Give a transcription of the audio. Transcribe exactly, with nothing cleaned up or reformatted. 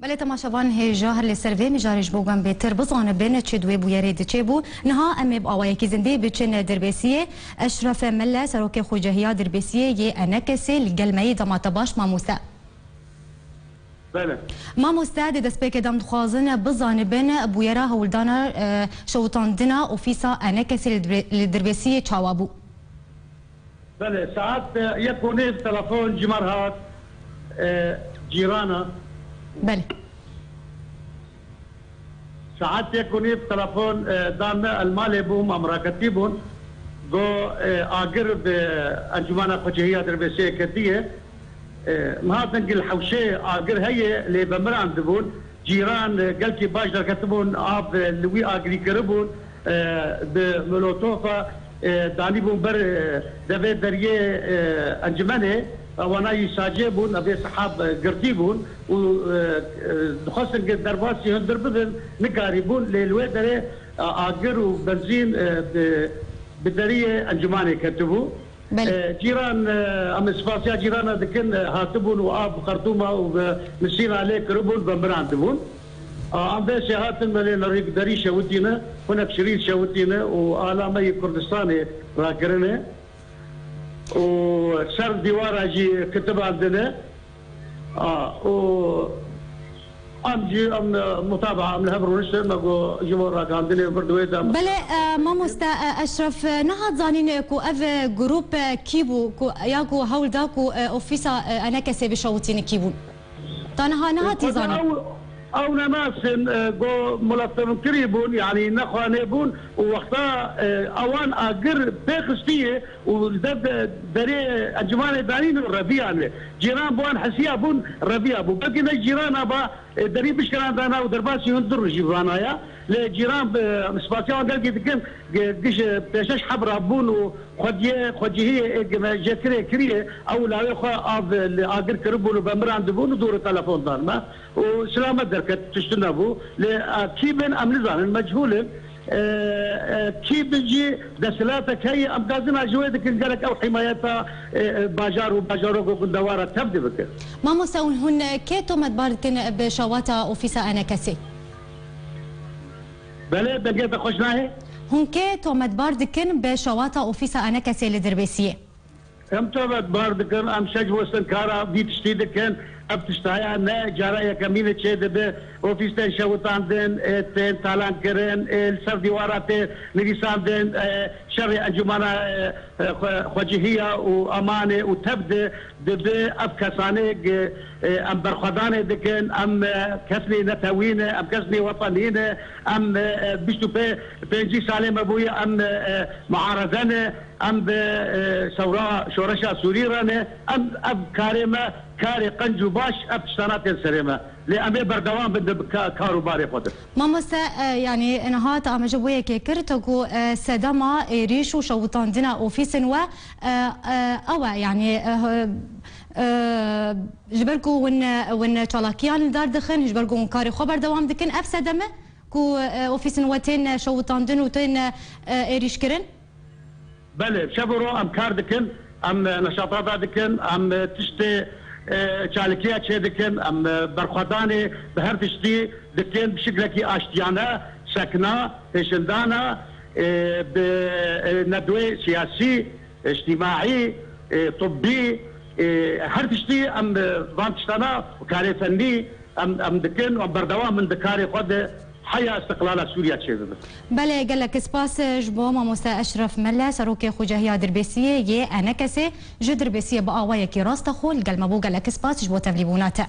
Belê temaşevan hêja, her li ser vê mijarê ji bo gem bêtir bizanibin çi di wê bûyerê diçêbû. Niha em ê bi awayekî zindî biçin Dirbêsiyê. Eşref Melle, serokê Xucehiya Dirbêsiyê yê Enekesê li gel me yî. Dema te baş mamoste. Belê. Mamoste, di destpêkê de em dixwazin bizanibin bûyera hewldana, e, şewitandina ofîsa Enekesê li Dirbê-, li Dirbêsiyê çawa bû? Belê, saet, e, yek û nîv telefon ji me re hat, e, cîrana. Belê. Saet yek û nîv telefon, e, dan me, el malê bûm, em raketî bûn. Go, e, agir bi Encûmena Xwecihî ya Dirbêsiyê ketiye. E, em hatin ku li hewşê agir heye, lê vemirandibûn. Cîran, e, gelkî baş derketibûn, av, e, li wî agirî kiribûn, e, bi molotofa, e, danîbûn ber, e, devê deriyê, e, encûmenê, e, wana yî sacê bûn, evê sehab, e, girtî bûn û, e, e, dixwestin ku derbasî hundir bibin, nikarîbûn, lê li wê derê, e, agir û benzîn, e, bi, bi deriyê encûmanê ketibû. Belê. E, cîran, e, em spasiya cîrana dikin, e, hatibûn û av Xertûma û bi Misîna lê kiribûn, vemirandibûn. A, em vêşê hatin me lê nerî bi derî şewitîne, hinek şirît şewitîne û ala me yê Kurdistanê rakirine. Û ser dîwara jî kitibandine. A, û em jî, em, e, mutabaa, em li hev rûniştin, me got, ji bo ragihandinê vir di wê de. Belê, e, mamoste, e, Eşref, e, nehat zanîn, e, ku ev, e, grûp, e, kî bû, ku, ya ku hewl da ku, e, ofîsa, e, Enekesê bişewitîne, kî bûn? Ta niha nehatî zanîn. Ew, ew nenasin, e, go muletefkirî bûn, yanî nexwanê bûn û wexta, e, ewan agir pê xistiyê, û li dev de, derê encûmanê danîn û reviyane. Cîran bi wan hesiya bûn, reviya bû. Belkî ne cîrana ba, e, derî bişkirandana û derbasî hundir jî vanaya. Lê cîran bi spasiya wan gelkî dikin, gi-, giş, e, pêşeş heb rabûn û xwediyê, xwecihiyê ê gi me jêkirê kiriye, ew lawê xwe av, e, li agir kiribûn û vemirandibûn û dûr telefon dan me. û silamet derket, tişt nebû. Lê, e, kî bin em nizanin, mechûl in. E, e, kî bin jî desthilatek heye, em gazina ji wê dikin, gerek ew himayeta, e, e, bajar û bajarok û gundewara tev de bikin. Mamoste, hûn, hûn, e, kê tometbar dikin bi şewata ofîsa Enekesê? Belê, dengê te xweş nahê. Hûn kê tometbar dikin bi şewata ofîsa Enekesê li Dirbêsiyê? Em tometbar dikin, em şeş westin kara vî tiştî dikin. Ev tiştaya ne cara yekemîn e çê dibe. Ofîs tên şewitandin, ê, tên talan kirin, ê, li ser dîwara tê nivîsandin, ê, şerê encûmana, ê, ê, xwe-, xwecihiya û emanê û tev de dibe. Ev kesanê, ê, em berxwedanê dikin, em, ê, kesnî netewî ne, em kesnî wetenî ne, em, ê, ê, bîst û pê-, pêncî salê me bûye, em, ê, ê, muareze ne. Em bi, e, sewra şoreşa Sûrî re ne, em ev karê me, karê qenc û baş, ev tiştana tên serê me. Lê em ê berdewam bin di ka-, kar û barê xwe de. Mamoste, e, yanî niha te amaje bo yekê kir, te got, e, sedema êrîş û şewitandina ofîsên we, e, e, ew e, yanî, e, e, ji ber ku hûn, hûn çalakiyan li dar dixin, ji ber ku hûn karê xwe berdewam dikin, ev sedem e ku, e, ofîsên we tên şewitandin û tên, e, êrîşkirin? Belê, şev û ro em kar dikin, em neşatata dikin, em tiştê, e, çalikiya çê dikin, em berxwedanê bi her tiştî dikin, bi şiklekî aştiyane, sekna, pêşindana, e, bi, e, nedwê siyasî, îctîmaî, e, tibbî, e, her tiştî em, e, van tiştana karê fennî em, em dikin, em berdewam in di karê xwe de. Heya îstiqlala Sûriye çêbibe. Belê, gelek spas ji bo mamoste Eşref Mele, serokê Xucehiya Dirbêsiyê yê Enekesê. Ji Dirbêsiyê bi awayekî rastexwe li gel me bû. Gelek spas ji bo tevlîbûna te.